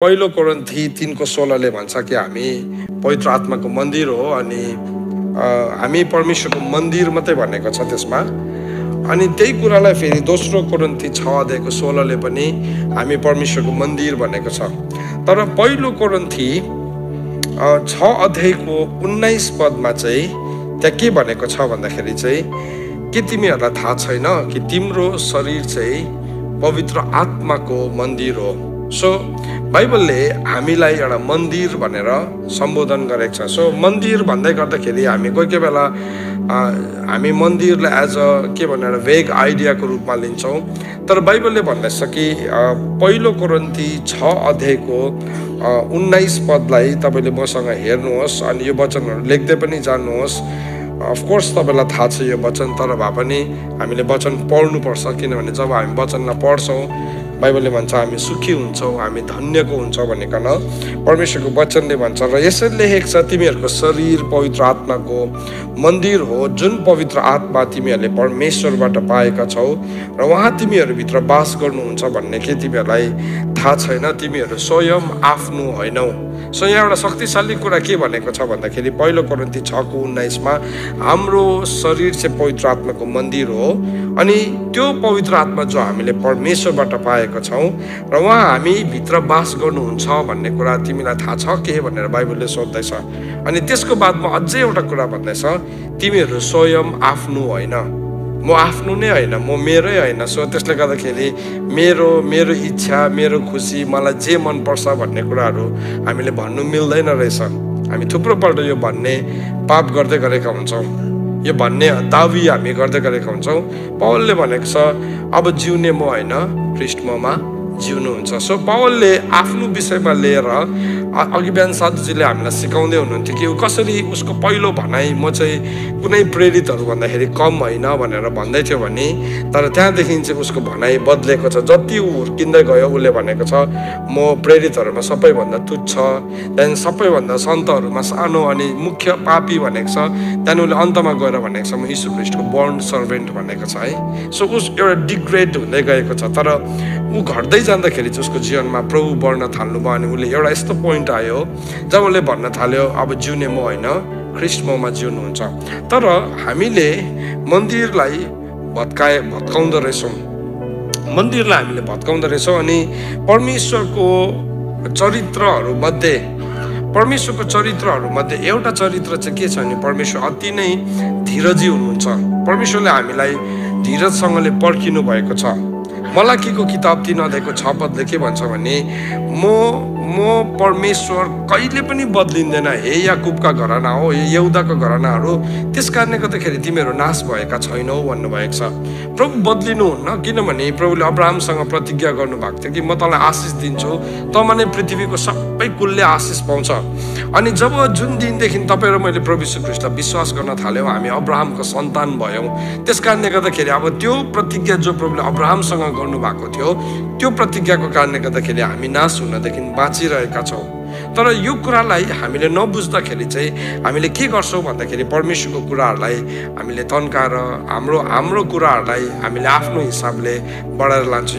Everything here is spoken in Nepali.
पहिलो कोरिन्थी 3:16 ले भन्छ कि हामी पवित्र आत्माको मन्दिर हो अनि हामी परमेश्वरको मन्दिर मात्रै भनेको छ त्यसमा। अनि त्यही कुरालाई फेरि दोस्रो कोरिन्थी 6:16 ले पनि हामी परमेश्वरको मन्दिर भनेको छ। तर पहिलो कोरिन्थी 6:19 पदमा चाहिँ त्यहाँ के भनेको छ भन्दाखेरि चाहिँ के तिमीहरूलाई थाहा छैन कि तिम्रो शरीर चाहिँ पवित्र आत्माको मन्दिर हो। सो बाइबलले हामीलाई एउटा मन्दिर भनेर सम्बोधन गरेको छ। सो मन्दिर भन्दै गर्दाखेरि हामी कोही बेला हामी मन्दिरलाई एज अ के भनेर भेग आइडियाको रूपमा लिन्छौँ। तर बाइबलले भन्दैछ कि पहिलो कोरिन्थी 6:19 पदलाई तपाईँले मसँग हेर्नुहोस् अनि यो वचनहरू लेख्दै पनि जानुहोस्। अफकोर्स तपाईँलाई थाहा छ यो वचन, तर भए पनि हामीले वचन पढ्नुपर्छ, किनभने जब हामी वचनलाई पढ्छौँ बाइबलले भन्छ हामी सुखी हुन्छौँ, हामी धन्यको हुन्छौँ भनिकन परमेश्वरको वचनले भन्छ। र यसरी लेखेको छ तिमीहरूको शरीर पवित्र आत्माको मन्दिर हो, जुन पवित्र आत्मा तिमीहरूले परमेश्वरबाट पाएका छौ र उहाँ तिमीहरूभित्र बास गर्नुहुन्छ भन्ने के तिमीहरूलाई थाहा छैन? तिमीहरू स्वयं आफ्नो होइनौ। सो यहाँ एउटा शक्तिशाली कुरा के भनेको छ भन्दाखेरि पहिलो कोरिन्थी 6:19 हाम्रो शरीर चाहिँ पवित्र आत्माको मन्दिर हो अनि त्यो पवित्र आत्मा जो हामीले परमेश्वरबाट पाएका छौँ र उहाँ हामी भित्र बास गर्नुहुन्छ भन्ने कुरा तिमीलाई थाहा छ के भनेर बाइबलले सोध्दैछ। अनि त्यसको बादमा अझै एउटा कुरा भन्दैछ, तिमीहरू स्वयं आफ्नो होइन, म आफ्नो नै होइन, म मेरै होइन। सो त्यसले गर्दाखेरि मेरो इच्छा, मेरो खुसी, मलाई जे मनपर्छ भन्ने कुराहरू हामीले भन्नु मिल्दैन रहेछ। हामी थुप्रोपल्ट यो भन्ने पाप गर्दै गरेका हुन्छौँ, यो भन्ने दाबी हामी गर्दै गरेका हुन्छौँ। पौलले भनेको छ अब जिउने म होइन, ख्रीष्ट ममा जिउनुहुन्छ। सो पौलले आफ्नो विषयमा लिएर अघि बिहान साधुजीले हामीलाई सिकाउँदै हुनुहुन्थ्यो कि कसरी उसको पहिलो भनाइ म चाहिँ कुनै प्रेरितहरू भन्दाखेरि कम होइन भनेर भन्दै थियो भने, तर त्यहाँदेखि चाहिँ उसको भनाइ बदलेको छ। जति ऊ हुर्किँदै गयो उसले भनेको छ म प्रेरितहरूमा सबैभन्दा तुच्छ, त्यहाँदेखि सबैभन्दा सन्तहरूमा सानो अनि मुख्य पापी भनेको छ। त्यहाँदेखि उसले अन्तमा गएर भनेको छ म यीशु ख्रीष्टको बर्न सर्भेन्ट भनेको छ है। सो उस एउटा डिग्रेड हुँदै गएको छ। तर ऊ घट्दै जाँदाखेरि चाहिँ उसको जीवनमा प्रभु बढ्न थाल्नुभयो अनि उसले एउटा यस्तो पोइन्ट आयो जब उसले भन्न थाल्यो अब जिउने म होइन, ख्रीष्ट ममा जिउनुहुन्छ। तर हामीले मन्दिरलाई भत्काउँदो रहेछौँ, मन्दिरलाई हामीले भत्काउँदो रहेछौँ। अनि परमेश्वरको चरित्रहरूमध्ये एउटा चरित्र चाहिँ के छ भने परमेश्वर अति नै धीरजी हुनुहुन्छ। परमेश्वरले हामीलाई धीरजसँगले पर्खिनु भएको छ। मलाकीको किताब 3:6 पदले के भन्छ भने म परमेश्वर कहिले पनि बदलिँदैन, हे याकुबका घराना हो, हे यहुदाको घरानाहरू, त्यस कारणले गर्दाखेरि तिमीहरू नाश भएका छैनौ भन्नुभएको छ। प्रभु बदलिनुहुन्न, किनभने प्रभुले अब्राहमसँग प्रतिज्ञा गर्नुभएको थियो कि म तँलाई आशिष दिन्छु, तँमा नै पृथ्वीको सबै कुलले आशिष पाउँछ। अनि जब जुन दिनदेखि तपाईँ र मैले प्रभु यीशु ख्रीष्टलाई विश्वास गर्न थाल्यौँ हामी अब्राहमको सन्तान भयौँ। त्यस कारणले गर्दाखेरि अब त्यो प्रतिज्ञा जो प्रभुले अब्राहमसँग गर्नुभएको थियो त्यो प्रतिज्ञाको कारणले गर्दाखेरि हामी नाश हुनदेखि बाँचिरहेका छौँ। तर यो कुरालाई हामीले नबुझ्दाखेरि चाहिँ हामीले के गर्छौँ भन्दाखेरि परमेश्वरको कुराहरूलाई हामीले तन्काएर हाम्रो कुराहरूलाई हामीले आफ्नो हिसाबले बढाएर लान्छौँ।